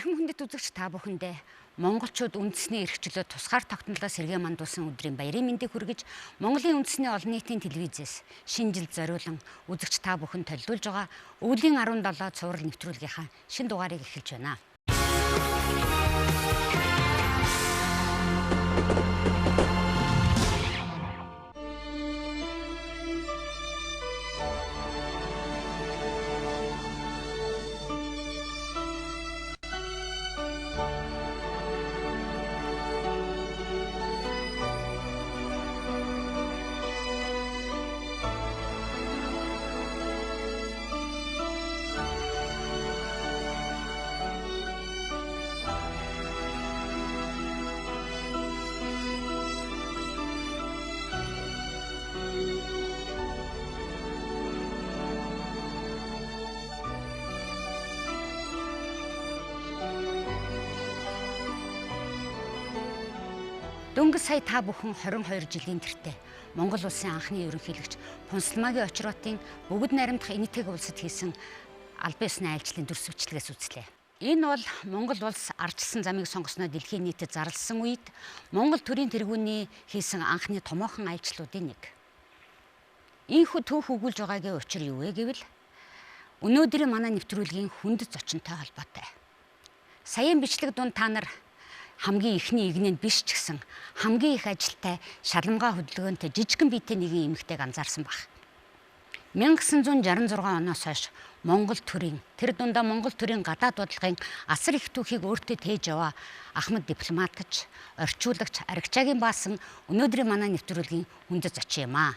Эрхэм хүндэт үзэгч та бүхэндээ монголчууд үндэсний эрх чөлөө тусгаар тогтнолоо сэргээн мандуулсан өдрийн баярын мэндийг хүргэж, Монголын үндэсний олон нийтийн телевизээс шинэ жил зориулан үзэгч та бүхэн төлөвлөж байгаа өвлийн 17 цуврал нэвтрүүлгийнхаа шинэ дугаарыг эхэлж байна. Дөнгөж сая та бүхэн 22 жилийн тэртээ Монгол улсын анхны ерөнхийлөгч Пунсалмаагийн Очиротын бүгд найрамдах Энэтхэг улсад хийсэн албан ёсны айлчлалын дүрс бичлэгээс үзлээ. Энэ бол Монгол улс ардчилсан замыг сонгосноо дэлхийн нийтэд зарласан үед Монгол төрийн тэргүүний хийсэн анхны томоохон айлчлалуудын нэг. Ийхүү түүх өгүүлж байгаагийн учир юу вэ гэвэл өнөөдрийн манай нэвтрүүлгийн хүндэт зочинтой холбоотой. Саяын бичлэг дунд та нар хамгийн эхний игнэнд биш ч гэсэн хамгийн их ажилтай шалмгаа хөдөлгөөнтэй жижигхэн биетэй нэгэн эмэгтэйг анзаарсан баг. 1966 оноос хойш Монгол төрийн тэр дундаа Монгол төрийн гадаад бодлогын асар их түүхийг өөртөө тээж яваа ахмад дипломатч, орчуулагч Аригчаагийн баасан өнөөдрийн манай нэвтрүүлгийн хүндэт зочин юм аа.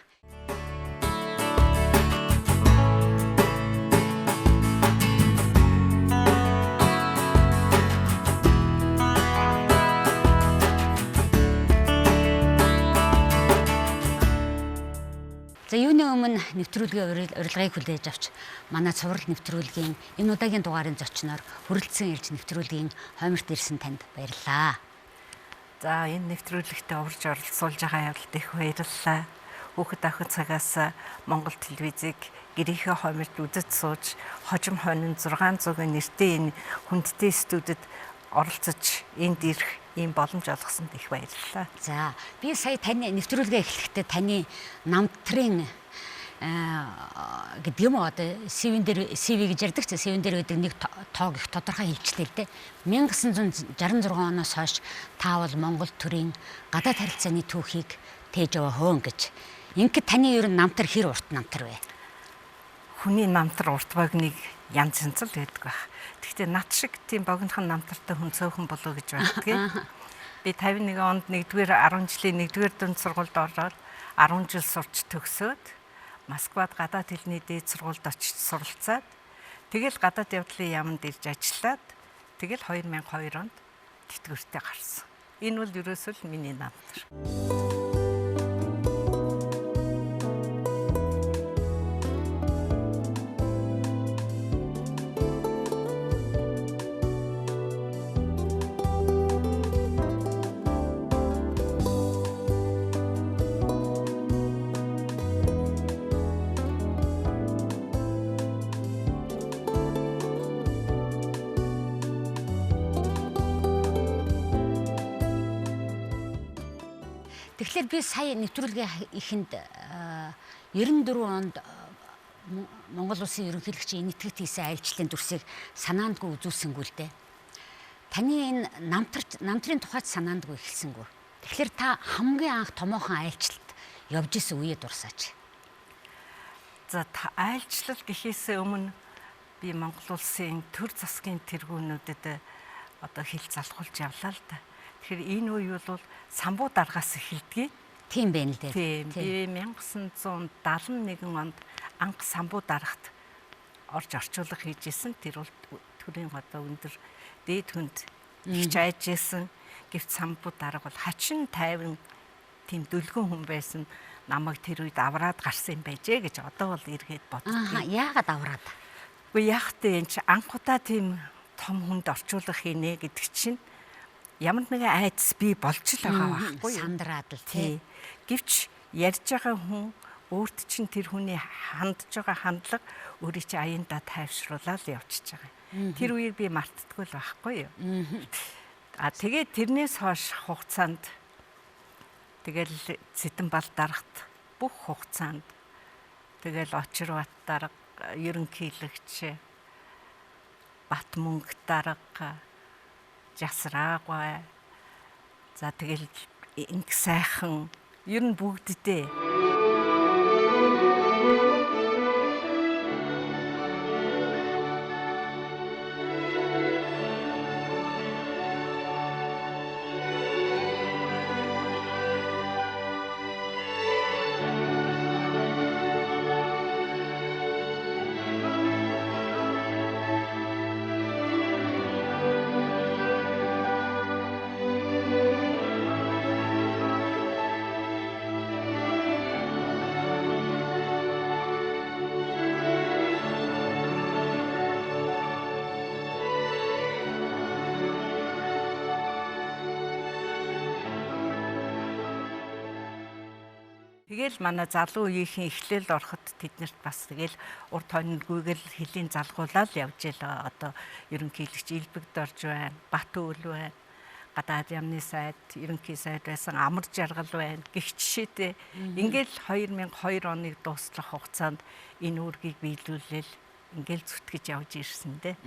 За юуны өмнө нэвтрүүлгийн урилгыг хүлээж авч манай цуврал нэвтрүүлгийн энэ удаагийн дугаарын зочноор хүрэлцэн ирж нэвтрүүлгийн хойморт ирсэн танд баярлалаа. За энэ нэвтрүүлэгтээ урьж оролцуулж байгаа явдалд их баярлалаа. Хүүхэд ахын цагаас Монгол телевизийг гэрийнхээ хойморт үзэж сууж хожим хонин 600-ын нэртэй энэ хүндтэй студид оролцож энд ирэх ийм боломж олгосонд их баярлалаа. За би сая таны нэвтрүүлгээ эхлэхдээ таны намтрын гэдэг юм уу одоо CV-н дээр CV гэж ярьдаг чи CV-н дээр байдаг нэг тоог их тодорхой хэлчихлээ л дээ. 1966 оноос хойш та бол Монгол төрийн гадаад харилцааны түүхийг тээж яваа хөөн гэж. Ингээд таны ер нь намтар хэр урт намтар вэ? Хүний намтар урт богиныг янз янз л байдаг байх. Гэхдээ над шиг тийм богинохон намтартай хүн цөөхөн болов гэж боддгийг. Би 51 онд 1-р 10 жилийн 1-р дунд сургуульд ороод 10 жил сурч төгсөөд Москвад гадаад хэлний дээд сургуульд очиж суралцаад тэгэл гадаад явдлын яамд ирж ажиллаад тэгэл 2002 онд тэтгэвртэй гарсан. Энэ бол ерөөсөө л миний намтар. Тэгэхээр би сая нэвтрүүлгийн эхэнд 94 онд Монгол улсын ерөнхийлөгчийн Энэтхэгт хийсэн айлчлалын дүрсийг санаандгүй үзүүлсэнгүй л дээ. Таны энэ намтрын тухайд санаандгүй эхэлсэнгүй. Тэгэхээр та хамгийн анх томоохон айлчлалд явж исэн үеэ дурсаач. За айлчлал гэхээсээ өмнө би Монгол улсын төр засгийн тэргүүнүүдэд одоо хил залхуулж явлаа л да. Тэгэхээр энэ үе бол самбуу даргаас эхэлдэг. Тийм байх л дээ. Тийм. Би 1971 онд анх самбуу даргат орж орчуулга хийж исэн. Тэр бол төрийн одоо өндөр дээд хүнд их айж исэн. Гэвч самбуу дарга бол хачин тайван тийм дүлгэн хүн байсан. Намайг тэр үед авраад гарсан юм байжээ гэж одоо бол эргээд боддог. Аа яагаад авраад? Үгүй яах вэ энэ чи анх удаа тийм том хүнд орчуулга хийнэ гэдэг чинь ямар нэгэн айдас бий болж л байгаа байхгүй юу? Сандраад л тий. Гэвч ярьж байгаа хүн Өөрт чинь тэр хүний хандж байгаа хандлага өөрийн чинь аяндаа тайвшруулаад явчихж байгаа. Тэр үеийг би мартдаггүй л байхгүй юу. А тэгээд тэрнээс хойш хугацаанд тэгэл Цэдэнбал дарагт бүх хугацаанд тэгэл Очирбат дарга, ерөнхийлөгч Батмөнгө дарга, Жасраагвай, за тэгэл инг сайхан ер нь бүгддээ. Тэгэл манай залуу үеийнхэн эхлэл ороход тэднэрт бас тэгэл урд хоньгүйгэл хөлийн залгуулаад явж ялаа. Одоо ерөнхийлөгч Илбэгд орж байна, Бат өвөл байна, гадаад яамны сайд, ерөнхий сайд байсан Амар жаргал байна гих жишээтэй. Ингээл 2002 оныг дуслах хугацаанд энэ үүргийг биелүүлэл ингээл зүтгэж явж ирсэн дээ.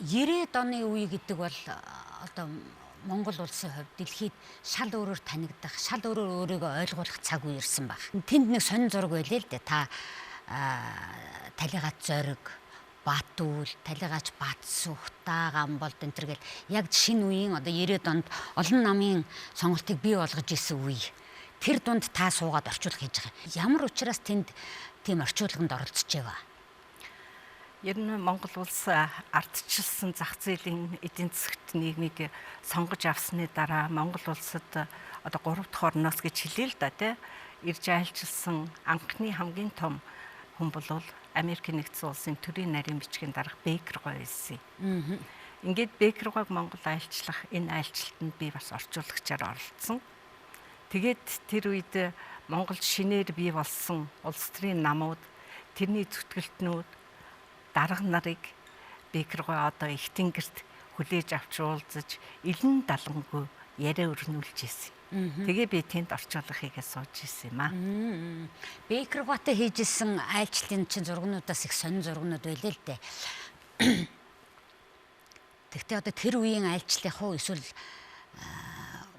90-ад оны үе гэдэг бол одоо Монгол улсын хувьд дэлхийд шал өөрөөр танигдах, шал өөрөөр өөрийгөө ойлгуулах цаг үе ирсэн баг. Тэнд нэг сонин зураг байлээ л дээ. Та талигач зориг, Батүл, талигач Батсүх, Даагамболд энэ төр гэл яг шинэ үеийн одоо 90-ад онд олон намын сонголтыг бий болгож исэн үе. Тэр дунд та суугаад орчуулга хийж байгаа. Ямар учраас тэнд тийм орчуулганд оролцож байваа? Ер нь Монгол улс ардчилсан зах зээлийн эдийн засгт нийгмийг сонгож авсны дараа Монгол улсад одоо 3 дахь орноос гэж хэлээ л да тий ирж айлчилсан анхны хамгийн том хүн бол Америк нэгдсэн улсын төрийн нарийн бичгийн дарга Бейкер гой байсан. Ингээд Бейкер гойг Монгол айлчлах энэ айлчлалтанд би бас орчуулагчаар оролцсон. Тэгээд тэр үед Монгол шинээр бий болсон улс төрийн намууд, тэрний зүтгэлтнүүд, дарга нарыг Бейкер гой одоо их тэнгэрт хүлээж авч уулзаж илэн далангүй яриа өрнүүлж ирсэн. Тэгээ би тэнд орчуулга хийгээ сууж ирсэн юм аа. Бейкер гойтой хийж исэн айлчлалын чинь зургнуудаас их сонин зургнууд байлээ л дээ. Тэгтээ одоо тэр үеийн айлчлалынх уу эсвэл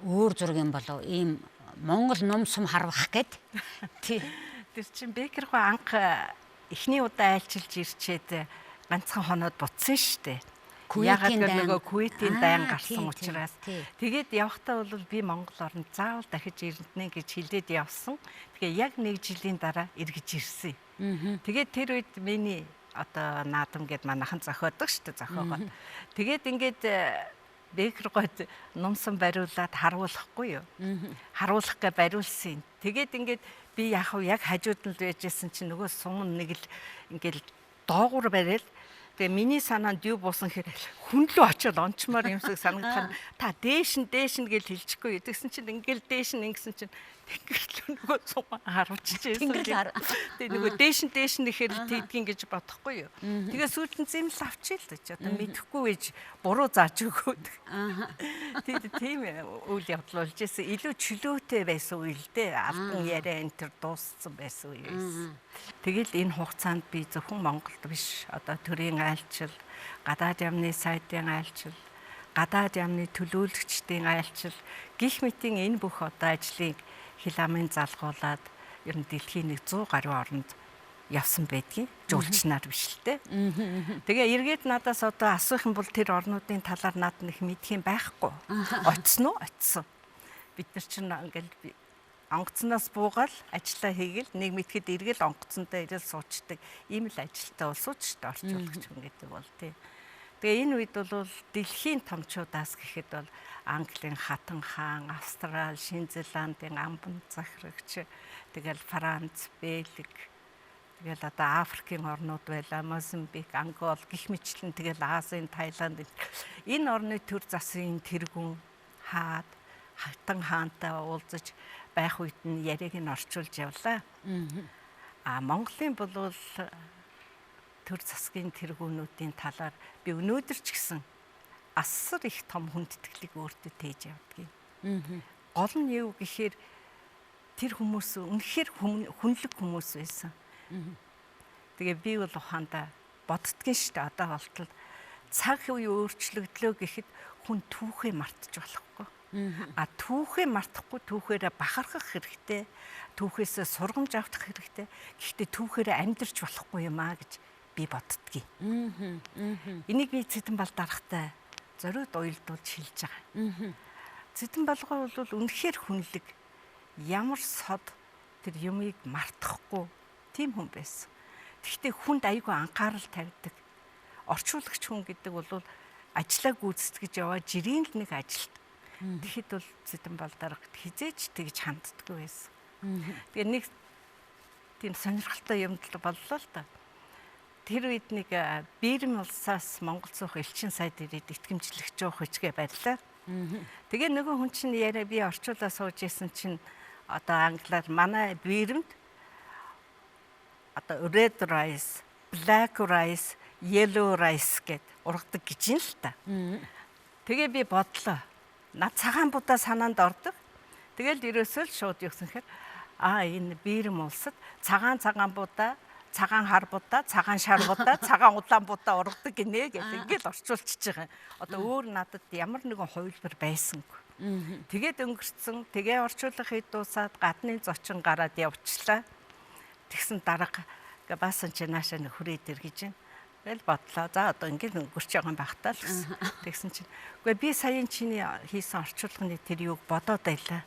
өөр зураг юм болов ийм Монгол ном сум харвах гээд тий. Тэр чинь Бейкер гой анх эхний удаа айлчилж ирчээд ганцхан хоноод буцсан шүү дээ. Ягаад гэвэл нөгөө Кувейтийн дайн гарсан учраас. Тэгээд явахдаа бол би Монгол оронд заавал дахиж ирнэ гэж хэлээд явсан. Тэгээ яг нэг жилийн дараа эргэж ирсэн. Тэгээд тэр үед миний одоо наадам гэд манайхан зохиодог шүү дээ, зохиогоод. Тэгээд ингээд Бейкер гойд нумсан бариулаад харуулахгүй юу? Харуулах гэ бариулсан. Тэгээд ингээд би яг яг хажууд нь л байжсэн чинь нөгөө сум нэг л ингээд доогуур барайл. Тэгээ миний санаанд юу буусан гэхээр хүн лүү очиод ончмоор юм шиг санагдах нь та дээш нь дээш нь гэж хэлчихгүй. Тэгсэн чинь ингээл дээш нь ингэсэн чинь тэнгэр лүү нөгөө сум харуулчихжээ. Тэгээ нөгөө дээш нь дээш нь гэхээр тэгдгийн гэж бодохгүй юу. Тэгээ сүүлд нь зэмлэл авчээ л гэж одоо мэдэхгүй байж буруу зааж өгөөд. Тийм үйл явдал болж исэн. Илүү чөлөөтэй байсан үе л дээ. Албан яриа энэ төр дууссан байсан үе байсан. Тэгэл энэ хугацаанд би зөвхөн Монголд биш одоо төрийн айлчил, гадаад яамны сайдын айлчил, гадаад яамны төлөөлөгчдийн айлчил гих мэтийн энэ бүх одоо ажлыг хил амын залгуулад ер нь дэлхийн нэг 100 гаруй оронд явсан байдгийн жуулчнаар биш л дээ. Тэгээ эргээд надаас одоо асуух юм бол тэр орнуудын талаар над нэг мэдх юм байхгүй. Очсон уу? Очсон. Бид нар чинь ингээл онгоцноос буугаал ажиллаа хийгээл нэг мэдхэд эргэл онгоцондоо ирэл суучдаг ийм л ажилтаа улсууд шүү дээ орчуулагч хүн гэдэг бол тий. Тэгээ энэ үед бол дэлхийн томчуудаас гэхэд бол Английн хатан хаан, Австрали, Шинэ Зеландын амбан захирагч, тэгэл Франц, Бельги, тэгэл одоо Африкийн орнууд байлаа, Мозамбик, Ангол гих мэтлэн тэгэл Азийн, Таиланд энэ орны төр засын тэргүүн хаад хатан хаантай уулзаж байх үед нь яриаг нь орчуулж явлаа. А Монголын болвол төр засгийн тэргүүнүүдийн талаар би өнөөдөр ч гэсэн асар их том хүндэтгэлийг өөртөө тээж явдгийг. Гол нь юу гэхээр тэр хүмүүс үнэхээр хүнлэг хүмүүс байсан. Тэгээ би бол ухаандаа боддгийн шүү дээ. Одоо болтол цаг үе өөрчлөгдлөө гэхэд хүн түүхээ мартаж болохгүй. А түүхээ мартахгүй түүхээрээ бахархах хэрэгтэй. Түүхээсээ сургамж авах хэрэгтэй. Гэхдээ түүхээрээ амьдарч болохгүй юм а гэж би боддгийг. Энийг би Цэдэн бал дарахтай зориуд уялдуулж хэлж байгаа. Цэдэн балгай бол үнэхээр хүнлэг, ямар сод тэр юмыг мартахгүй тийм хүн байсан. Тэгэхдээ хүнд айгүй анхаарал тавьдаг. Орчуулагч хүн гэдэг бол ажлаа гүйцэтгэж яваа жирийн л нэг ажилт. Тэгэхэд бол Цэдэн бал дарга хизээч тэгж ханддаггүй байсан. Тэгээ нэг тийм сонирхолтой юм боллоо л да. Тэр үед нэг Бирм улсаас Монгол цөөх элчин сайд ирээд итгэмжлэгч жоох хүчгээ барьлаа. Тэгээ нөгөө хүн чинь яриа би орчуулаа сууж исэн чинь одоо англиар манай Бирмд одоо red rice, black rice, yellow rice гэд ургадаг гэж юм л та. Тэгээ би бодлоо. Над цагаан будаа санаанд ордог. Тэгэл ерөөсөө л шууд юусэн хэр энэ Бирм улсад цагаан будаа, цагаан хар будаа, цагаан шар будаа, цагаан улаан будаа ургадаг гинэ гэх ингээл орчуулчихж байгаа. Одоо өөр надад ямар нэгэн хувилбар байсангүй. Тэгээд өнгөрцөн, тэгээ орчуулга хий дуусаад гадны зочин гараад явчлаа. Тэгсэн дарга баасан чи наашаа нэг хүрээд ир гэж юм. Тэгэл бодлоо. За одоо ингээд өнгөрч байгаа юм байх таа л гэсэн. Тэгсэн чинь үгүй би саяын чиний хийсэн орчуулганы тэр юуг бодоод байлаа.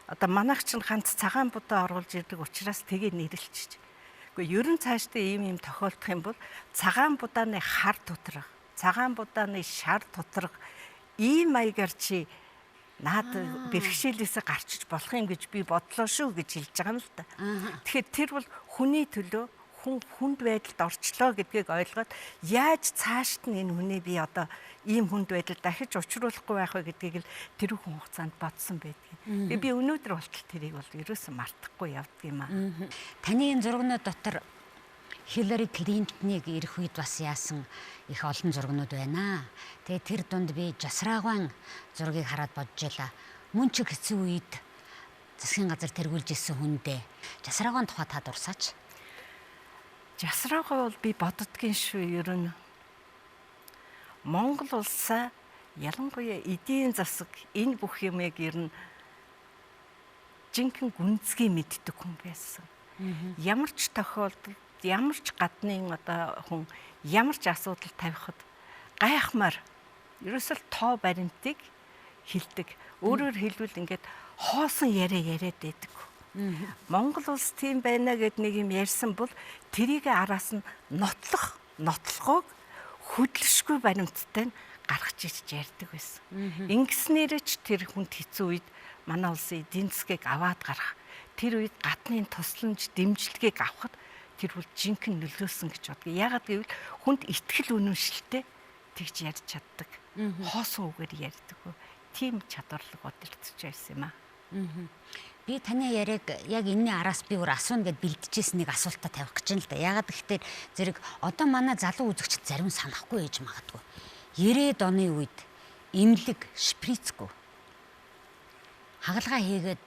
Одоо манайх чинь ганц цагаан будаа оруулж ирдэг учраас тэгээ нэрлэлчих. Үгүй ер нь цаашдаа ийм юм тохиолдох юм бол цагаан будааны хар тутрах, цагаан будааны шар тутрах ийм маягаар чи наад бэрхшээлээсээ гарчиж болох юм гэж би бодлоо шүү гэж хэлж байгаа юм л да. Тэгэхээр тэр бол хүний төлөө хүн хүнд байдалд орчлоо гэдгийг ойлгоод яаж цаашд нь энэ хүнээ би одоо ийм хүнд байдалд дахиж учруулахгүй байх вэ гэдгийг л тэр хүн хугацаанд бодсон байдгийг. Тэгээ би өнөөдөр болтол тэрийг бол ерөөсөн мартахгүй явдаг юм аа. Таны энэ зургнууд дотор Хиллари Клинтоныг ирэх үед бас яасан их олон зургнууд байна. Тэгээ тэр дунд би Жасраагван зургийг хараад бодож байлаа. Мөн ч хэцүү үед засгийн газар тэргүүлж исэн хүндээ Жасраагван тухай та дурсаач. Жасраагаа бол би боддгийн шүү ер нь. Монгол улсаа ялангуяа эдийн засаг энэ бүх юмыг ер нь жинхэнэ гүнзгий мэддэг хүн байсан. Ямар ч тохиолдолд, ямар ч гаднын одоо хүн ямар ч асуудал тавихад гайхмаар ерөөсөө тоо баримтыг хилдэг. Өөрөөр хэлбэл ингээд хоосон яриа яриад байдаг. Монгол улс тийм байна гэд нэг юм ярьсан бол тэрийг араас нь нотлох, нотлохоог хөдөлшгүй баримттай нь гаргаж ирж ярьдаг байсан. Ингэснээр ч тэр хүнд хэцүү үед манай улсын эдийн засгийг аваад гарах, тэр үед гадны тусламж, дэмжлэгийг авахд тэр бол жинхэнэ нөлөөлсөн гэж боддог. Яагаад гэвэл хүнд итгэл үнэмшилтэй тэгж ярьж чаддаг. Хоосон үгээр ярьдаг. Тийм чадварлаг удирдах байсан юм аа. Би таны яриаг яг энэний араас би өөр асууна гэд бэлтжижсэн нэг асуултаа тавих гэж байна л да. Яагаад гэвэл зэрэг одоо манай залуу үзэгчд зарим санахгүй ээж магадгүй. 90-ад оны үед имлэг шприцгүй. Хагалгаа хийгээд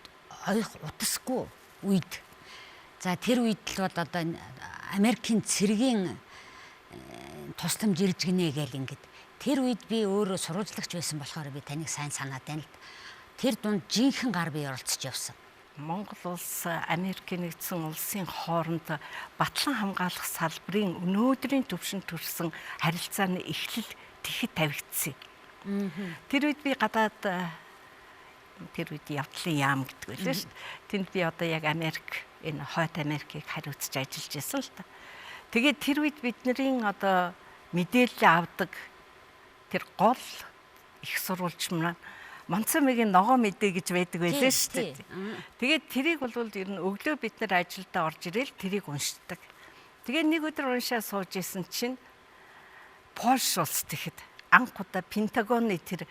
ойх утасгүй үед. За тэр үед л бол одоо Америкийн цэргийн тусламж ирж гинэ гээл ингээд. Тэр үед би өөрөө сурвалжлагч байсан болохоор би таныг сайн санаад байна л да. Тэр дунд жинхэнэ гар бие оролцож явсан. Монгол улс Америкийн нэгдсэн улсын хооронд батлан хамгаалах салбарын өнөөдрийн түвшинд төрсэн харилцааны эхлэл тэгэхэд тавигдсан. Тэр үед би гадаад тэр үед явдлын яам гэдэг байлаа шүү дээ. Тэнд би одоо яг Америк энэ хойд Америкийг хариуцж ажиллаж байсан л та. Тэгээд тэр үед бидний одоо мэдээлэл авдаг тэр гол их сурвалж маань Монцомигийн ногоо мэдээ гэж байдаг байлаа шүү дээ. Тэгээд тэрийг бол ер нь өглөө бид нар ажилдаа орж ирээл тэрийг уншдаг. Тэгээд нэг өдөр уншаа сууж исэн чинь Польш улс тэгэхэд анх удаа Пентагоны тэр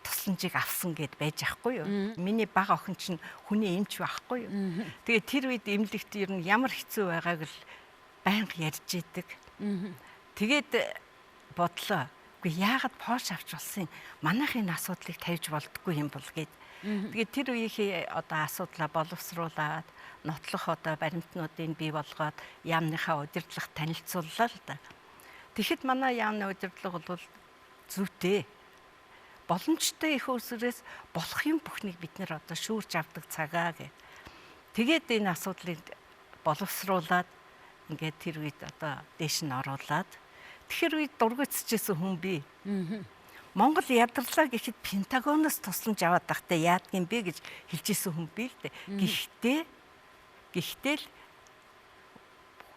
тусламжийг авсан гэд байж ахгүй юу. Миний бага охин чинь хүний эмч байхгүй юу. Тэгээ тэр үед эмнэлэгт ер нь ямар хэцүү байгааг л байнга ярьж идэг. Тэгээд бодлоо. Үгүй яагаад Porsche авч болсон юм? Манайх энэ асуудлыг тавьж болдгоо юм бол гэд. Тэгээд тэр үеийнхээ одоо асуудлаа боловсруулад нотлох одоо баримтнуудыг бий болгоод яамныхаа удирдлага танилцууллаа л да. Тэгэхэд манай яамны удирдлага бол зүйтэй. Боломжтой их усрээс болох юм бүхнийг бид нэр одоо шүүрч авдаг цагаа гэх. Тэгээд энэ асуудлыг боловсруулад ингээд тэр үед одоо дээш нь оруулаад тэр үед дургуутсажсэн хүн би. Монгол ядарлаа гэхэд Пентагоноос тусламж аваад тахтай яадгийн бэ гэж хэлжсэн хүн би л дээ. Гэхдээ л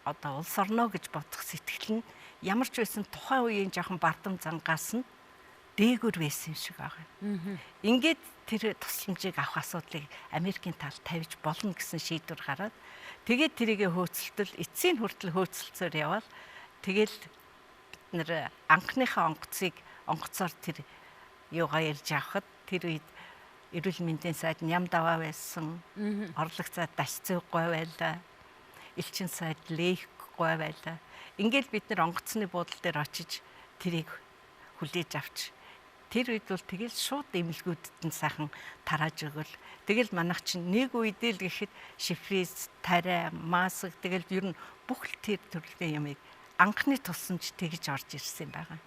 одоо улс орно гэж бодох сэтгэл нь ямар ч байсан тухайн үеийн жоохон бардам зангаас нь дээгүр байсан юм шиг байгаа. Ингээд тэр тусламжийг авах асуудлыг Америкийн тал тавьж болно гэсэн шийдвэр гараад тэгээд тэрийгэ хөөцөлтөл эцсийн хүртэл хөөцөлцөөр яваал тэгэл бид нэр анхныхаа онгоцыг онгоцоор тэр юугаа ярьж авахад тэр үед эрүүл мэндийн сайд ням даваа байсан, орлог цаад дашцыг гой байлаа, элчин сайд лейх гой байлаа. Ингээл бид нар онгоцны буудлын дээр очиж тэрийг хүлээж авч тэр үед бол тэгэл шууд эмнэлгүүдэд нь сайхан тарааж өгөл. Тэгэл манайх чинь нэг үедээ л гэхэд шифриз, тариа, маск тэгэл ер нь бүх л тэр төрлийн юмыг анхны тусламж тэгж орж ирсэн юм байгаа.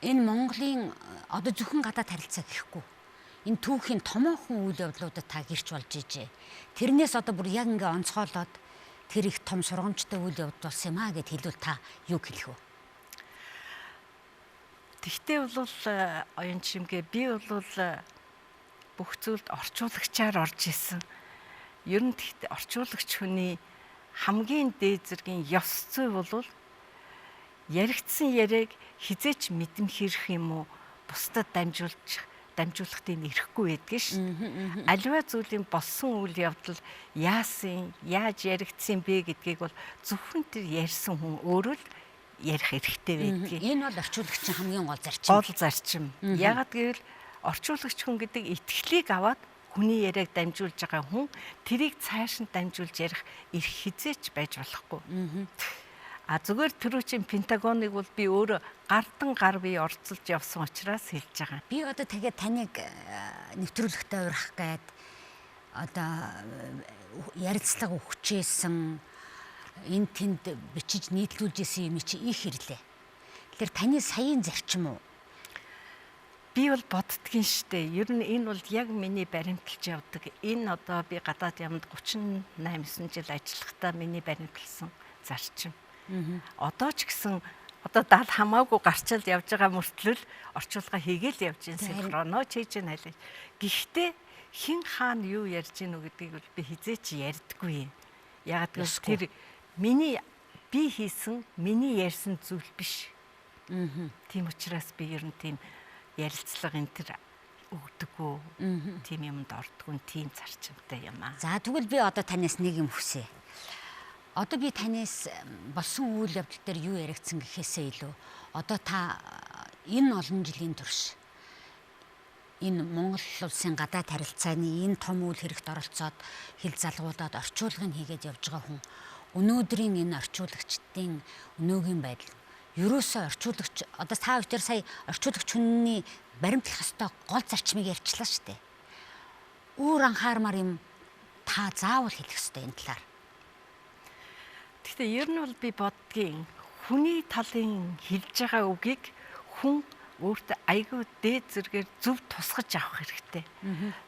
Энэ Монголын одоо зөвхөн гадаад харилцаа гэхгүй. Энэ түүхийн томоохон үйл явдлуудад та гэрч болж ижээ. Тэрнээс одоо бүр яг ингээ онцгойлоод тэр их том сургамжтай үйл явдал болсон юм аа гэд хэлвэл та юу хэлэх вэ? Тэгтээ бол оюун чимгээ би бол бүх зүйлд орчуулагчаар орж исэн. Ер нь тэгтээ орчуулагч хүний хамгийн дээд зэргийн ёс зүй бол яригдсан яриаг хизээч мэдэмхийрэх юм уу бусдад дамжуулах тийм эрхгүй байдаг ш. Аливаа зүйлийн болсон үйл явдал яасан, яаж яригдсан бэ гэдгийг бол зөвхөн тэр ярьсан хүн өөрөө л ярих эрхтэй байдгийг. Энэ бол орчуулагчийн хамгийн гол зарчим. Гол зарчим. Яагаад гэвэл орчуулагч хүн гэдэг итгэлийг аваад хүний яриаг дамжуулж байгаа хүн тэрийг цааш нь дамжуулж ярих эрх хизээч байж болохгүй. А зүгээр түрүүчийн Пентагоныг бол би өөрөө гардан гар бие орцолж явсан учраас хэлж байгаа. Би одоо тэгээд таныг нэвтрүүлэгтээ урах гээд одоо ярилцлага өгчээсэн энэ тэнд бичиж нийтлүүлж исэн юм чи их ирлээ. Тэгэхээр таны саяын зарчим уу? Би бол боддгийн штэ. Ер нь энэ бол яг миний баримталж явдаг. Энэ одоо би гадаад ямд 38 жил ажиллахдаа миний баримталсан зарчим. Одоо ч гэсэн одоо дал хамаагүй гарчаал явж байгаа мөртлөл орчуулга хийгээл явж гин синхроно хийж гин хайлаа. Гэхдээ хэн хаана юу ярьж гин үү гэдгийг бол би хизээч ярьдаггүй юм. Яагаад гэвэл тэр миний би хийсэн, миний ярьсан зүйл биш. Тийм учраас би ер нь тийм ярилцлага энэ төр өгдөггүй. Тийм юмд ордггүй, тийм зарчимтай юм аа. За тэгвэл би одоо танаас нэг юм хүсье. Одоо би танаас болсон үйл явдал дээр юу яригдсан гэхээсээ илүү одоо та энэ олон жилийн турш энэ Монгол улсын гадаад харилцааны энэ том үйл хэрэгт оролцоод хил залгуудад орчуулгыг хийгээд явж байгаа хүн өнөөдрийн энэ орчуулагчдын өнөөгийн байдал ерөөсөө орчуулагч одоо та хоёр сая орчуулагч хүний баримтлах ёстой гол зарчмыг ярьчлаа шүү дээ. Өөр анхаармаар юм та заавал хэлэх ёстой энэ талаар. Гэхдээ ер нь бол би боддгийн хүний талын хэлж байгаа үгийг хүн өөртөө айгүй дээд зэргээр зөв тусгаж авах хэрэгтэй.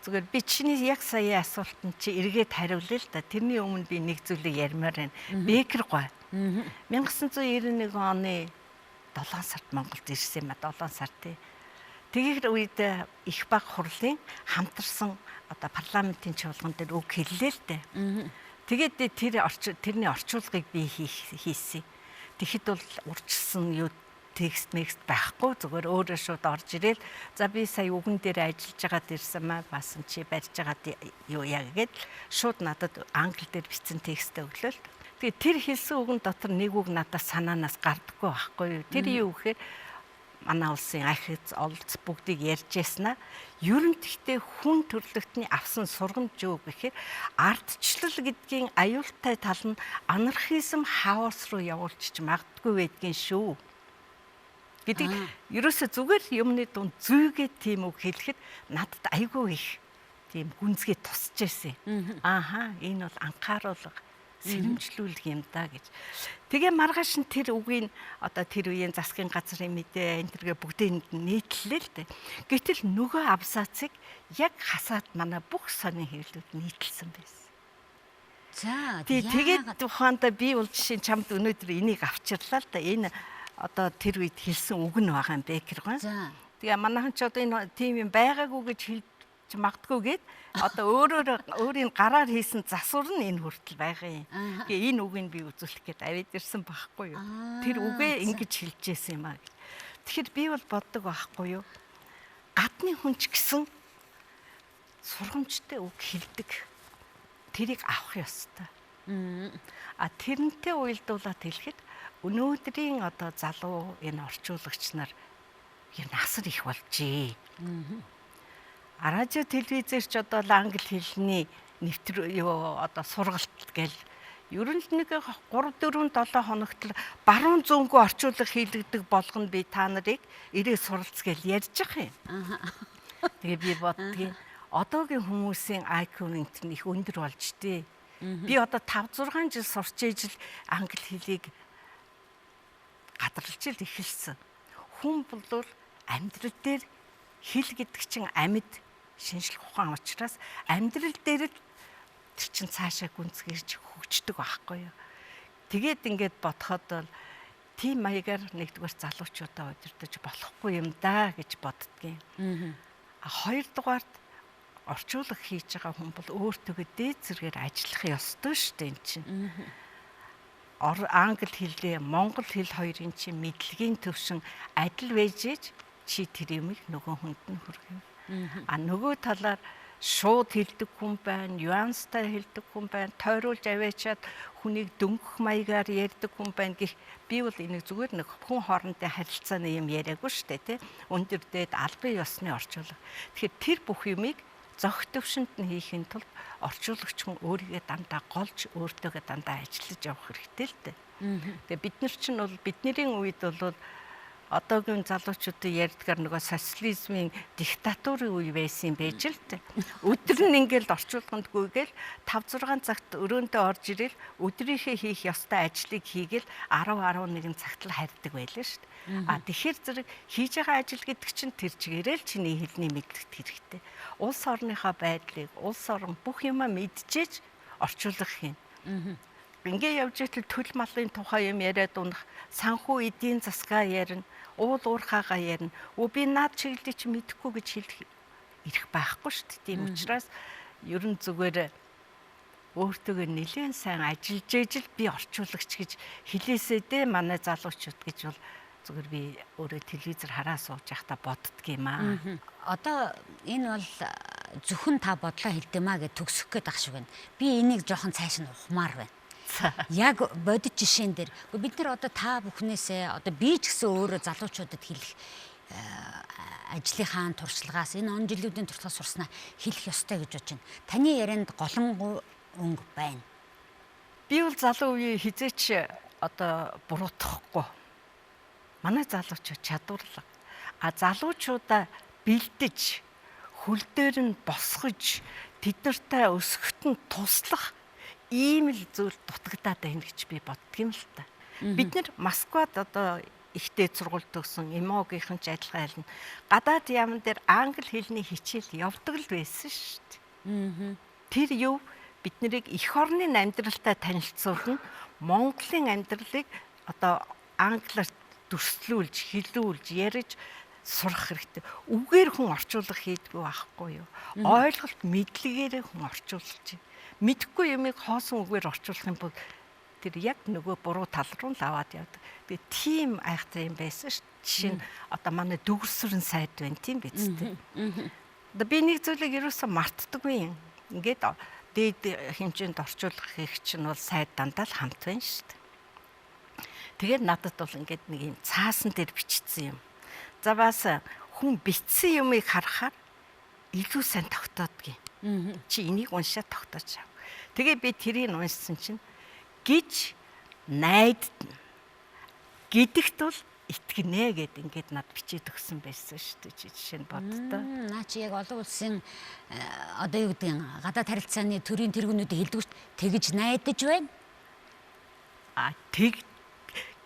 Зүгээр би чиний яг сая асуултанд чи эргээд хариулъя л да. Тэрний өмнө би нэг зүйлийг ярмаар байна. Бекер гой. 1991 оны 7 сард Монголд ирсэн юм а 7 сард тий. Тэгэхээр үед их баг хурлын хамтарсан одоо парламентын чуулган дээр үг хэллээ л дээ. Тэгээд тэрний орчуулгыг би хийсэн. Тэгэхэд бол урьдчилсан юу текст мекст байхгүй, зүгээр өөрөө шууд орж ирээл за би сая үгэн дээр ажиллаж байгаад ирсэн маа басан чи барьж байгаад юу яа гээд шууд надад англи дээр бичсэн текстээ өглөө л. Тэгээд тэр хэлсэн үгэн дотор нэг үг надад санаанаас гардаггүй байхгүй юу. Тэр юу гэхээр Манай улсын ахиц, олц бүгдийг ярьж яснаа. Ер нь тэгтээ хүн төрлөختний авсан сургамж юу гэхээр ардчлал гэдгийн аюултай тал нь анархизм, хаос руу явуулчих магадгүй байдгийн шүү гэдэг ерөөсө зүгээр юмны дунд зүйгээ тийм үг хэлэхэд надад айгүй их тийм гүнзгий тусч ирсэн. Ааха, энэ бол анхааруулга, сэрэмжлүүлэх юм да гэж. Тэгээ маргааш нь тэр үгийг одоо тэр үеийн засгийн газрын мэдээ энэ тэргээ бүгдээнд нийтлэлээ л дээ. Гэтэл нөгөө абзацыг яг хасаад манай бүх сонин хэвлүүд нийтлсэн байсан. За, тэгээд тухайдаа би бол жишээ чамд өнөөдөр энийг авчирлаа л да. Энэ одоо тэр үед хэлсэн үг нь байгаа юм Бекер гон. Тэгээ манайхан ч одоо энэ тийм юм байгаагүй гэж хэлж магадгүй гээд одоо өөрөөр өөрийн гараар хийсэн засвар нь энэ хүртэл байгаа юм. Тэгээ энэ үгийг би үзүүлэх гээд авид ирсэн байхгүй юу. Тэр үгээ ингэж хэлж байсан юм а гэж. Тэгэхээр би бол боддог байхгүй юу. Гадны хүн ч гэсэн сургамжтай үг хэлдэг. Тэрийг авах ёстой. А тэрнтэй уялдуулаад хэлэхэд өнөөдрийн одоо залуу энэ орчуулагч нар ер нь асар их болжээ. Радио телевизээр ч одоо англи хэлний нэвтэр юу одоо сургалт гэл ер нь л нэг 3 4 7 хоногт л баруун зүүнгүй орчуулга хийлэгдэг болгоно, би та нарыг ирээ суралц гэл ярьж байгаа юм. Тэгээ би боддгийн одоогийн хүмүүсийн IQ энэ их өндөр болж тээ. Би одоо 5 6 жил сурч ижил англи хэлийг гадарлаж л эхэлсэн. Хүн бол амьдрал дээр хэл гэдэг чинь амьд шинжлэх ухаан учраас амьдрал дээр л тэр чинь цаашаа гүнзгийрч хөгждөг байхгүй юу. Тэгээд ингээд бодоход бол тийм маягаар нэгдүгээр залуучуудаа удирдах болохгүй юм да гэж боддгийн. А хоёрдугаарт орчуулга хийж байгаа хүн бол өөртөөгөө дээд зэргээр ажиллах ёстой шүү дээ эн чинь. Англи хэлээ, монгол хэл хоёрын чинь мэдлэгийн төвшин адил байж ээж чи тэр юмыг нөгөө хүнд нь хүргэнэ. А нөгөө талаар шууд хэлдэг хүн байна, нюанстай хэлдэг хүн байна, тойруулж аваачаад хүнийг дөнгөх маягаар ярьдаг хүн байна гэх би бол энийг зүгээр нэг хүн хоорондын харилцааны юм яриаггүй шүү дээ, тий. Өндөр дээд албан ёсны орчуулга. Тэгэхээр тэр бүх юмыг зохи төвшөнд нь хийхин тулд орчуулагч хүн өөрийгөө дандаа голж, өөртөөгөө дандаа ажиллаж явах хэрэгтэй л дээ. Тэгээ бид нар чинь бол бидний үед бол одоогийн залуучуудын ярьдгаар нөгөө социализмын диктатурын үе байсан юм байж л дээ. Өдөр нь ингээл орчуулганд гүйгээл 5 6 цагт өрөөндөө орж ирэл өдрийнхээ хийх ёстой ажлыг хийгээл 10 11 цагт л харьдаг байлаа шүү дээ. А тэгэхээр зэрэг хийж байгаа ажил гэдэг чинь тэр чигээрээ л чиний хэлний мэдлэгт хэрэгтэй. Улс орныхоо байдлыг, улс орон бүх юмаа мэдчихэж орчуулга хийн. Ингээ явж итэл төл малын тухай юм яриад унах, санхүү эдийн засгаа ярина, уул уурхаагаа ярина. Өө би наад чиглэлийг чи мэдэхгүй гэж хэлэх эрх байхгүй шүү дээ. Тийм учраас ер нь зүгээр өөртөөгөө нэлээд сайн ажиллаж ижил би орчуулагч гэж хэлээсээ дээ манай залуучууд гэж бол зүгээр би өөрөө телевизээр хараа сууж байхдаа боддг юм аа. Одоо энэ бол зөвхөн та бодлоо хэлдэмаа гэж төгсөх гээд ах шиг байна. Би энийг жоохон цааш нь ухмаар байна. Яг бодит жишээн дээр бид нар одоо та бүхнээсээ одоо би ч гэсэн өөрөө залуучуудад хэлэх ажлынхаа туршлагаас энэ он жилүүдийн туршлагаас сурснаа хэлэх ёстой гэж бодож байна. Таны ярианд голонгуй өнгө байна. Би бол залуу үеийн хизээч одоо буруутгахгүй. Манай залуучууд чадварлаг. А залуучуудаа бэлдэж, хөл дээр нь босгож, тэд нартай өсгөхт нь туслах ийм л зүйл дутагдаад байна гэж би боддөг юм л та. Бид нар Москвад одоо ихтэй сургууль төгсөн, ЭМО-гийнхэн ч адилхан айлна. Гадаад яамн дээр англи хэлний хичээл явдаг л байсан шүү дээ. Тэр юу бид нарыг эх орны амьдралтай танилцуулна, Монголын амьдралыг одоо англиар дүрслүүлж, хэлүүлж, ярьж сурах хэрэгтэй. Үгээр хүн орчуулга хийдгүү байхгүй юу? Ойлголт мэдлэгээрээ хүн орчуулж. Мэдхгүй юмыг хоосон үгээр орчуулах юм бол тэр яг нөгөө буруу тал руу л аваад явдаг. Тэгээ тийм айхтар юм байсан шүү. Жишээ нь одоо манай дүгэрсвэрэн сайд байна тийм биз дээ. Одоо би нэг зүйлийг ерөөсөө мартдаггүй юм. Ингээд дээд хэмжээнд орчуулга хийх чинь бол сайд дандаа л хамт байна шүү дээ. Тэгээд надад бол ингээд нэг юм цаасан дээр бичсэн юм. За бас хүн бичсэн юмыг харахаар илүү сайн тогтоодгийг. Чи энийг уншаад тогтоож ав. Тэгээ би тэрийг уншсан чинь гэж найдна гэдэгт бол итгэнэ гэд ингээд над бичээд өгсөн байсан шүү дээ. Чи жишээ нь боддоо. Наа чи яг олон улсын одоо юу гэдэг нь гадаад харилцааны төрийн тэргүүнүүдийг хэлдэг шүү дээ. Тэгж найдаж байна. А тэг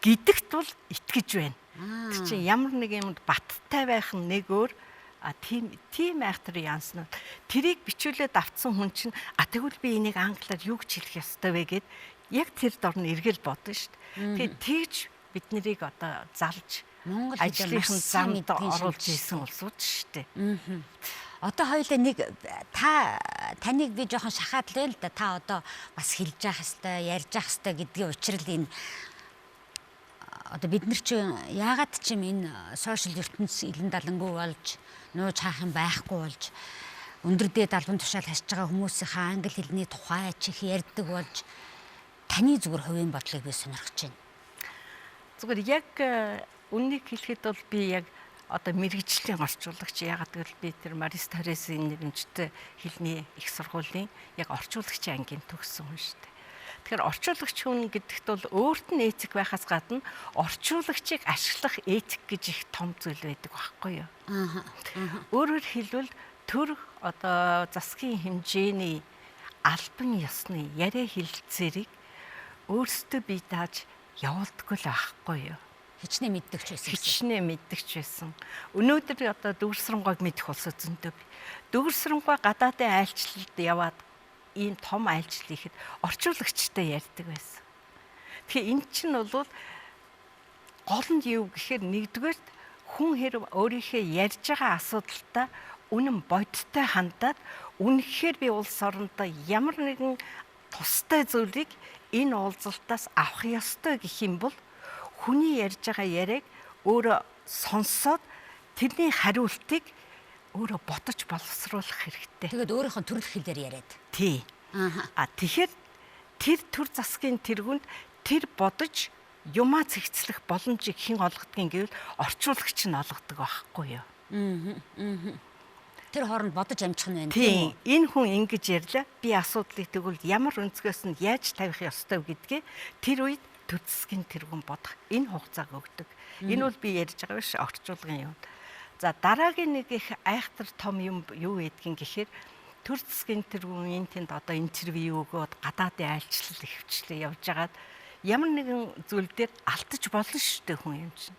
гэдэгт бол итгэж байна. Тэр чинь ямар нэг юмд баттай байх нь нэг өөр, а тийм тийм айхтар янснууд тэрийг бичүүлээд авцсан хүн чинь а тэгвэл би энийг англиар юу гэж хэлэх ёстой вэ гэд яг тэр дор нь эргэл бодно шүү дээ. Тэгээд тэгж бид нарыг одоо залж Монгол хэлээр ажлынхын маш сайн замд мэдгийн оруулж шинж. исэн улсууд шүү дээ. Одоо хоёлаа нэг та таныг би жоохон шахаад л байна л да. Та одоо бас хэлж явах хэвээр, ярьж явах хэвээр гэдгийн учир л энэ одоо бид нар чинь яагаад ч юм энэ сошиал ертөнц илэн далангүй болж нууж хаах юм байхгүй болж өндөр дээд албан тушаал хасж байгаа хүмүүсийнхаа англи хэлний тухай чих ярьдаг болж таны зүгээр хувийн бодлыг би сонирхож байна. Зүгээр яг үннийг хэлэхэд бол би яг одоо мэрэгжлийн орчуулагч, ягаад гэвэл би тэр Марис Торресын нэрмжтэй хэлний их сургуулийн яг орчуулагчийн ангийн төгссөн хүн шүү дээ. Тэгэхээр орчуулагч хүн гэдэгт бол өөрт нь этик байхаас гадна орчуулагчийг ашиглах этик гэж их том зүйл байдаг байхгүй юу? Өөрөөр хэлбэл төр одоо засгийн хэмжээний албан ёсны яриа хэлэлцээрийг өөрсдөө бие дааж явуулдаггүй л байхгүй юу? Хичнээн мэддэгч байсан. Хичнээн мэддэгч байсан. Өнөөдөр одоо Дүүрсрэнгойг мэдэх улсууд зөндөө. Дүүрсрэнгой гадаадын айлчлалд яваад ийм том айлчлал хийхэд орчуулагчтай ярьдаг байсан. Тэгэхээр эн чинь бол гол нь юу гэхээр нэгдүгээрт хүн хэрв өөрийнхөө ярьж байгаа асуудалтай үнэн бодиттой хандаад үнэхээр би улс орондоо ямар нэгэн тустай зүйлийг энэ уулзалтаас авах ёстой гэх юм бол хүний ярьж байгаа яриаг өөрөө сонсоод тэрний хариултыг өөрөө бодож боловсруулах хэрэгтэй. Тэгээд өөрийнхөө төрөлх хэлээр яриад. Тий. А тэгэхээр тэр төр засгийн тэргүнд тэр бодож юмаа цэгцлэх боломжийг хэн олгодгийг гэвэл орчуулагч нь олгодог байхгүй юу? Тэр хооронд бодож амжих нь байна. Тийм. Энэ хүн ингэж ярьлаа. Би асуудлыг тэгвэл ямар өнцгөөс нь яаж тавих ёстой гэдгээ тэр үед төр засгийн тэргүүн бодох энэ хугацааг өгдөг. Энэ бол би ярьж байгаа биш орчуулгын юм. За дараагийн нэг их айхтар том юм юу гэдгийг гэхээр төр засгийн тэргүүн энэ тэнд одоо интервью өгөөд гадаадын айлчлал ихэвчлэн явж байгаад ямар нэгэн зүйл дээр алдаж болно шүү дээ хүн юм чинь.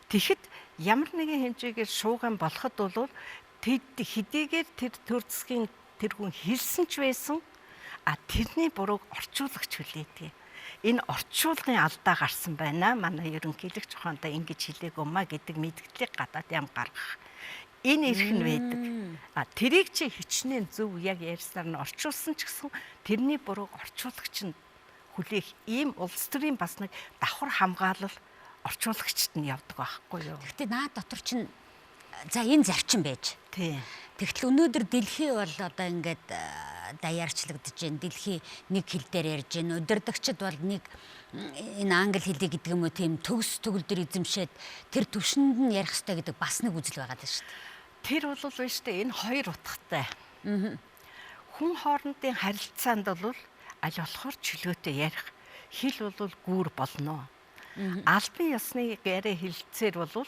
Тэгэхэд ямар нэгэн хэмжээгээр шууган болоход бол тэд хэдийгээр тэр төр засгийн тэргүүн хэлсэн ч байсан а тэрний бурууг орчуулагч хүлээдэг. Энэ орчуулгын алдаа гарсан байна. Манай ерөнхийлөгч ухаандаа ингэж хэлээг умаа гэдэг мэдгдлийг гадаад ям гаргах. Энэ эрх нь байдаг. А тэрийг чи хичнээн зөв яг ярьснаар нь орчуулсан ч гэсэн тэрний бурууг орчуулагч нь хүлээх ийм улс төрийн бас нэг давхар хамгаалал орчуулагчд нь явдаг байхгүй юу? Гэхдээ наад дотор чинь за энэ зарчим байж. Тийм. Тэгтэл өнөөдөр дэлхий бол одоо ингээд даяарчлагдаж байна. Дэлхий нэг хэл дээр ярьж байна. Удирдагчид бол нэг энэ англи хэлийг гэдэг юм уу тийм төгс төгөлдөр эзэмшээд тэр төвшөнд нь ярих хэрэгтэй гэдэг бас нэг үзэл байгаа даа шүү дээ. Тэр бол биш үү, энэ хоёр утгатай. Хүн хоорондын харилцаанд бол аль болохоор чөлөөтэй ярих хэл бол гүүр болно. Албан ёсны яриа хэлэлцээр бол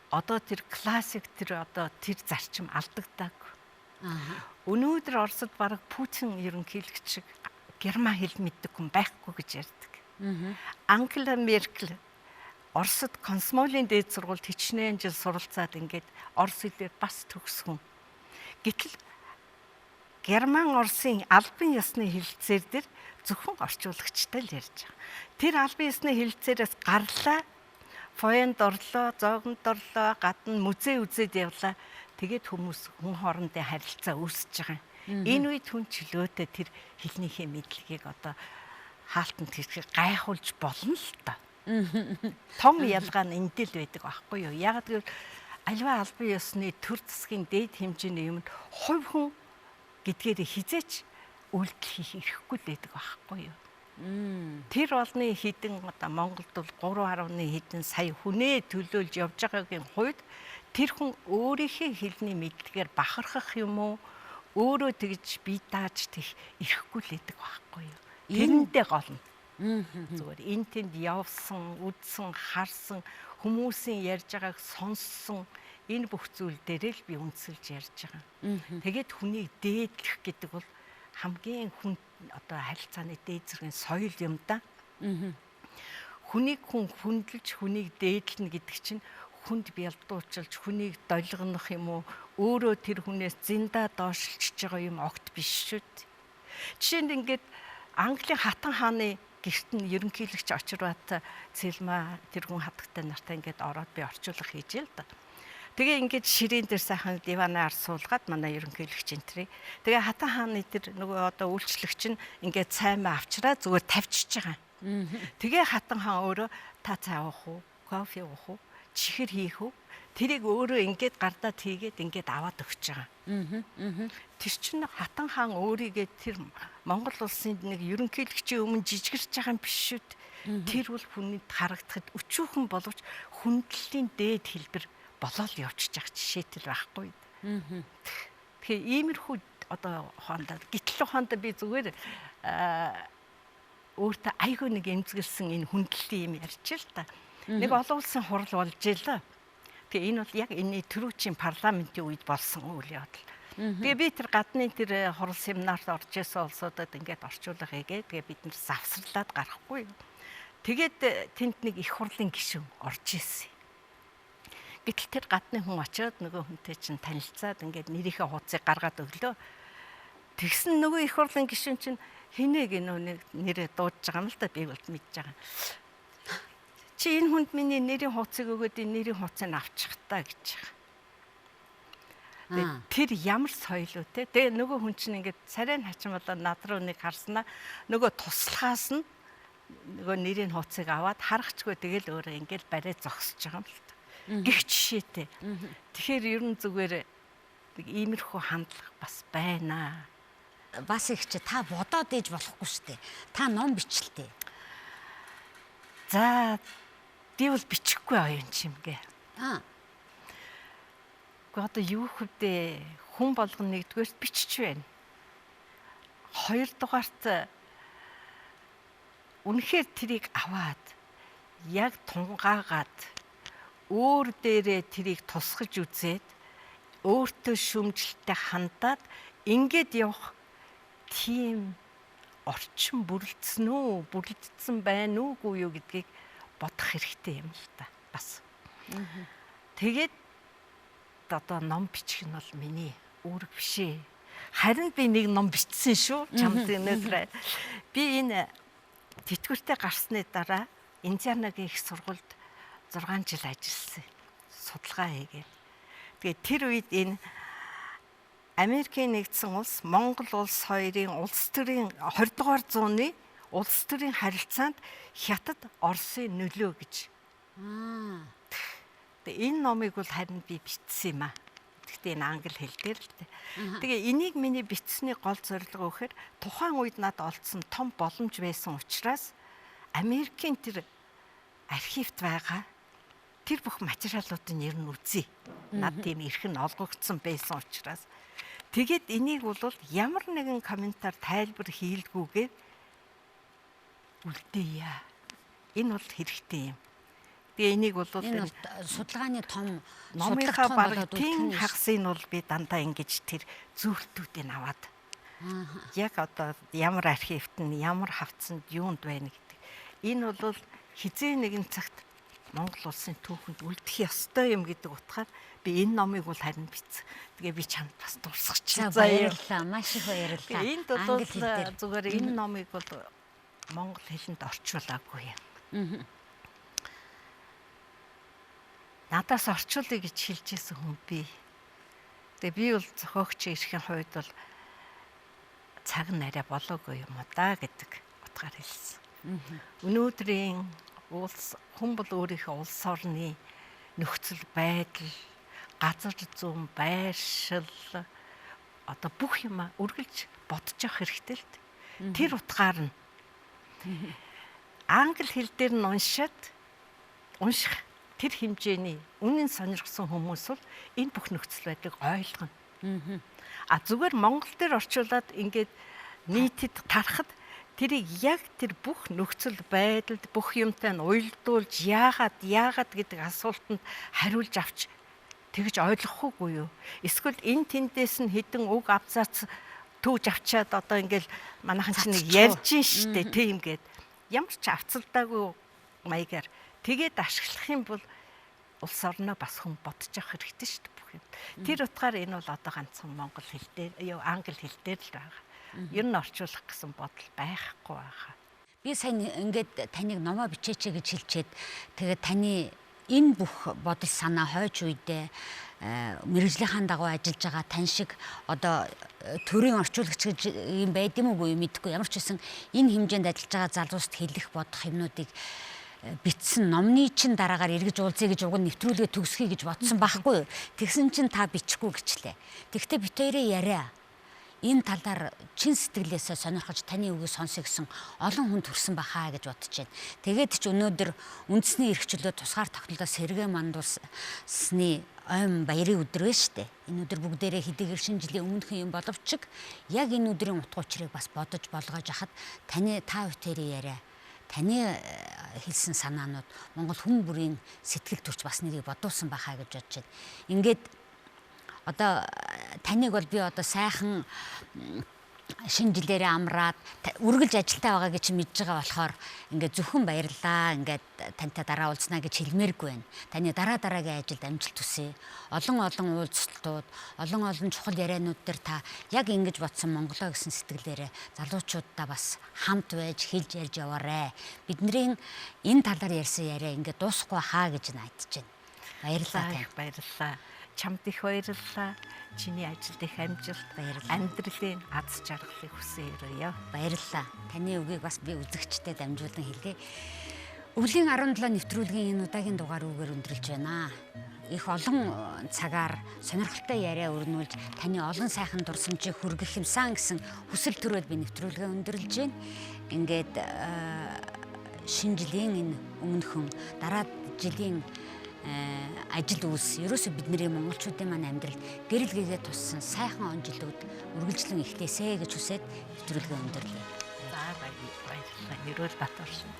одоо тэр классик тэр одоо тэр зарчим алдагдаагүй. Өнөөдөр Оросд бараг Путин ерөнхийлөгч шиг герман хэл мэддэг хүн байхгүй гэж ярьдаг. Ангела Меркель Оросд комсомолын дээд сургуульд хичнээн жил суралцаад ингээд орос хэлээр бас төгсгөн. Гэтэл Герман Оросын албан ёсны хэлэлцээр дээр зөвхөн орчуулагчтай л ярьж байгаа. Тэр албан ёсны хэлэлцээрээс гарлаа, фоенд орлоо, зоогонд орлоо, гадна музей үзээд явлаа. Тэгээд хүмүүс хүн хоорондын харилцаа үүсэж байгаа юм. Энэ үед хүн чөлөөтэй тэр хэлнийхээ мэдлэгийг одоо хаалтанд хэрэгсэх гайхуулж болно л доо. Том ялгаа нь энд л байдаг байхгүй юу? Яг гэвэл альва албан ёсны төр засгийн дээд хэмжээний юмд хувь хүн гэдгээр хизээч үйлдэл хийх эрхгүй л байдаг байхгүй юу? Тэр олны хідэн одоо Монголд бол 3.1 хэдэн сая хүнээ төлөөлж явж байгаагийн хувьд тэр хүн өөрийнхөө хэлний мэдлэгээр бахархах юм уу, өөрөө тэгж бие дааж тех ирэхгүй л байдаг байхгүй юу. Тэрэндээ гол нь. Зүгээр энэ тэнд явсан, үдсэн, харсан, хүмүүсийн ярьж байгааг сонссон энэ бүх зүйл дээрээ л би үндэслэж ярьж байгаа. Тэгээд хүнийг дээдлэх гэдэг бол хамгийн хүн одоо харилцааны дээд зэргийн соёл юм да. Хүнийг хүн хүндэлж, хүнийг дээдлэнэ гэдэг чинь хүнд бялдуучилж, хүнийг долгонох юм уу, өөрөө тэр хүнээс зинда доошлж байгаа юм огт биш шүү дээ. Жишээ нь ингээд Английн хатан хааны гэрт нь ерөнхийлөгч Очирбат Цэлма тэр хүн хатагтай нартай ингээд ороод би орчуулга хийж л да. Тэгээ ингээд ширээн дээр сайхан диванаар суулгаад манай ерөнхийлөгч энтрий. Тэгээ хатан хааны тэр нөгөө одоо үйлчлэгч нь ингээд цаймаа авчраа зүгээр тавьчихж байгаа. Тэгээ хатан хаан өөрөө та цай уух уу, кофе уух уу, чихэр хийх үү? Тэрийг өөрөө ингээд гардаа тийгээд ингээд аваад өгч байгаа. Тэр чинь хатан хаан өөрийгөө тэр Монгол улсын нэг ерөнхийлөгчийн өмнө жижигэрч байгаа юм биш үү? Тэр бол хүнд харагдахад өчүүхэн боловч хүндлэлийн дээд хэлбэр болоод явчихж байгаа жишээтэл байхгүй. Тэгэхээр иймэрхүү одоо ухаандаа гэтэл ухаандаа би зүгээр өөртөө айгүй нэг эмзэгэлсэн энэ хүндлэлийн юм ярьж л та. Нэг олон улсын хурал болж илаа. Тэгээ энэ бол яг энэний түрүүчийн парламентын үед болсон үйл явдал. Тэгээ би тэр гадны тэр хурал семинарт орж исэн улсуудад ингээд орчуулга хийгээ. Тэгээ бид нар завсарлаад гарахгүй. Тэгээд тэнд нэг их хурлын гишүүн орж исэн. Гэтэл тэр гадны хүн очиод нөгөө хүнтэй чинь танилцаад ингээд нэрийнхээ хуудсыг гаргаад өглөө. Тэгсэн нөгөө их хурлын гишүүн чинь хинээ гинөө нэг нэрээ дуудаж байгаа юм л да, би бол мэдж байгаа. Чи энэ хүнд миний нэрийн хуудсыг өгөөд энэ нэрийн хуудсыг авчих та гэж байгаа. Тэр ямар соёл үү те. Тэгээ нөгөө хүн чинь ингээд царай хачин болоод над руу нэг харснаа нөгөө туслахаас нь нөгөө нэрийн хуудсыг аваад харахчгүй тэгэл өөрөө ингээд барай зогсож байгаа юм л та. Гэх жишээтэй. Тэгэхээр ер нь зүгээр нэг иймэрхүү хандлага бас байна. Бас их чи та бодоод ээж болохгүй шүү дээ. Та ном бичлээ. За би бол бичихгүй оюун чимгээ. Аа. Гэхдээ одоо юу хөвдөө хүн болгон нэгдүгээрт бичиж байна. Хоёрдугаарт үнэхээр тэрийг аваад яг тунгаагаад өөр дээрээ тэрийг тусгаж үзээд өөртөө шүмжлэлтэй хандаад ингээд явах тийм орчин бүрэлдсэн үү, бүрэлдсэн байна уугүй юу гэдгийг бодох хэрэгтэй юм л та бас. Тэгээд одоо ном бичих нь бол миний үүрэг биш ээ. Харин би нэг ном бичсэн шүү. Чамд өнөөдөр би энэ тэтгэвртэй гарсны дараа Индианагийн их сургуульд 6 жил ажилласан. Судалгаа хийгээд. Тэгээд тэр үед энэ Америкийн нэгдсэн улс, Монгол улс хоёрын улс төрийн 20 дугаар зууны улс төрийн харилцаанд Хятад, Оросын нөлөө гэж. Тэгээ энэ номыг бол харин би бичсэн юм аа. Гэхдээ энэ англи хэл дээр л дээ. Тэгээ энийг миний бичсэний гол зорилго гэхээр тухайн үед надад олдсон том боломж байсан учраас Америкийн тэр архивт байгаа тэр бүх материалуудын нэр нь үзье. Над тийм эрх нь олгогдсон байсан учраас тэгээд энийг бол ямар нэгэн комментар тайлбар хийлгүүгээр үлдээе. Энэ бол хэрэгтэй юм. Тэгээ энийг бол энэ судалгааны том номынхаа бараг тийм хагасыг бол би дандаа ингэж тэр зөвлөлтүүдийг аваад яг одоо ямар архивт нь ямар хавцанд юунд байна гэдэг. Энэ бол хизээ нэгэн цагт Монгол улсын түүхэнд үлдэх ёстой юм гэдэг утгаар би энэ номыг бол харин бичсэн. Тэгээ би чамд бас дурсгач. За баярлалаа. Маш их баярлалаа. Энд бол зүгээр энэ номыг бол монгол хэлэнд орчуулаагүй юм. Надаас орчуулъя гэж хэлж исэн хүн би. Тэгээ би бол зохиогч эрхийн хувьд бол цаг нь арай болоогүй юм уу да гэдэг утгаар хэлсэн. Өнөөдрийн улс хүн бол өөрийнхөө улс орны нөхцөл байдал, газар зүүн байршил одоо бүх юма үргэлж бодож явах хэрэгтэй л дээ. Тэр утгаар нь Англи хэл дээр нь уншаад унших тэр хэмжээний үнэн сонирхсан хүмүүс бол энэ бүх нөхцөл байдлыг ойлгоно. А зүгээр монгол дээр орчуулад ингээд нийтэд тарахад тэрийг яг тэр бүх нөхцөл байдалд бүх юмтай нь уялдуулж яагаад гэдэг асуултанд хариулж авч тэгж ойлгохгүй юу? Эсвэл энэ тэндээс нь хідэн үг абзац түүж авчаад одоо ингээл манайхан чинь нэг ярьж ин штэ тийм гээд ямар ч авцалдаагүй маягаар тэгээд ашиглах юм бол улс орноо бас хүн бодож явах хэрэгтэй шүү дээ бүх юм. Тэр утгаар энэ бол одоо ганцхан монгол хэл дээр англи хэл дээр л байгаа. Ер нь орчуулах гэсэн бодол байхгүй байгаа. Би сайн ингээд таныг номоо бичээч гэж хэлчихэд тэгээд таны энэ бүх бодол санаа хойч үедээ мэргэжлийнхаа дагуу ажиллаж байгаа тань шиг одоо төрийн орчуулагч гэж юм байд юм уу мэдэхгүй, ямар ч байсан энэ хэмжээнд ажиллаж байгаа залууст хэлэх бодох юмнуудыг бичсэн номны чин дараагаар эргэж уулзъя гэж уг нь нэвтрүүлгээ төгсгөе гэж бодсон байхгүй юу. Тэгсэн чинь та бичихгүй гэчлээ. Тэгвэл бит хоёрын яриа энэ талаар чин сэтгэлээсээ сонирхож таны үгийг сонсъё гэсэн олон хүн төрсэн бахаа гэж бодож байна. Тэгээд ч өнөөдөр үндэсний эрх чөлөө тусгаар тогтнолоо сэргээ мандуулсны ойм баярын өдөр байна шүү дээ. Энэ өдөр бүгдээрээ хэдийгээр шинэ жилийн өмнөхөн юм боловч яг энэ өдрийн утга учирыг бас бодож болгож хахад таны та бүхэн яриа, таны хэлсэн санаанууд Монгол хүн бүрийн сэтгэл төрч бас нэрийг бодуулсан байхаа гэж бодож байна. Ингээд одоо таныг бол би одоо сайхан шинэ жилээрээ амраад үргэлж ажилтаа байгаа гэж мэдж байгаа болохоор ингээд зөвхөн баярлаа, ингээд тантай дараа уулзнаа гэж хэлмээргүй байна. Таны дараа дараагийн ажилд амжилт хүсье. Олон олон уулзалтууд, олон олон чухал ярианууд дээр та яг ингэж бодсон Монголоо гэсэн сэтгэлээрээ залуучуудаа бас хамт байж хэлж ярьж яваарэ. Бидний энэ талаар ярьсан яриа ингээд дуусахгүй хаа гэж найдаж байна. Баярлалаа танд. Баярлалаа. Чамд их баярлалаа. Чиний ажилд их амжилт, амьдралын аз жаргалыг хүсэн өрөөе. Баярлалаа. Таны үгийг бас би үзэгчдэд дамжуулан хэлье. Өвлийн 17 нэвтрүүлгийн энэ удаагийн дугаар үүгээр өндөрлж байна. Их олон цагаар сонирхолтой яриа өрнүүлж таны олон сайхан дурсамжийг хүргэх юмсан гэсэн хүсэл төрөөд би нэвтрүүлгээ өндөрлж байна. Ингээд шинэ жилийн энэ өмнөхөн дараа жилийн ажил үйлс ерөөсөө бидний монголчуудын маань амьдралд гэрэл гэгээ туссан сайхан он жилүүд үргэлжлэн эхлээсэ гэж хүсээд нэвтрүүлгээ өндөрлөе. За баярлалаа. Ерөөл Батуршин.